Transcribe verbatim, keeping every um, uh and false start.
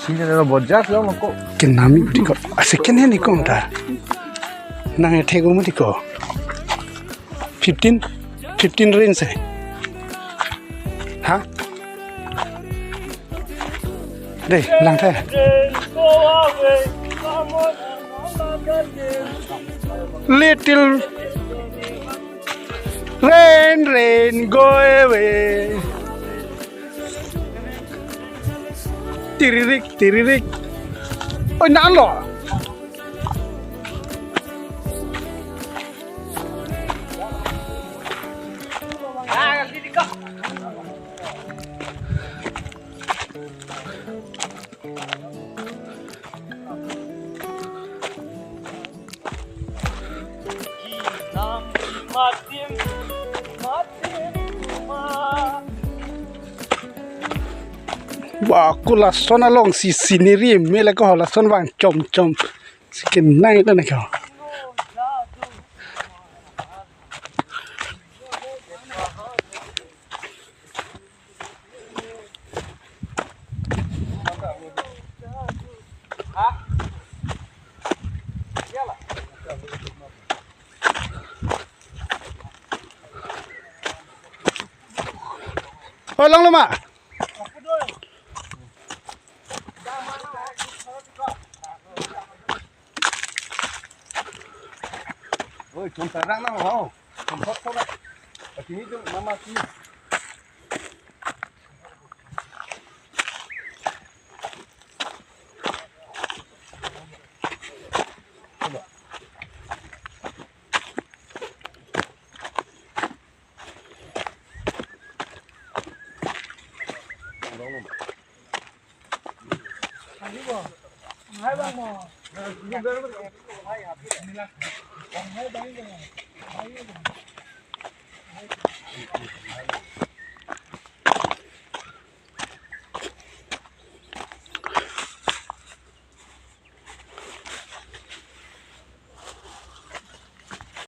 Sini ada Bajaj lo mako. Kenami di ko. Ah, second hand di ko ta. Nang ethek um di ko. Fifteen, fifteen range eh. Ha? Dei, lang the. Little rain, rain, go away. Tiririk, tiririk. Oi, nalo. Ba, ko lason alongsi scenery me le ko lason vang chom chom. Si kenang ta ne ko. Oi, langlo ma. Oi, chom tarang nang ho. Chom thot thot. Ati ni tu mama si.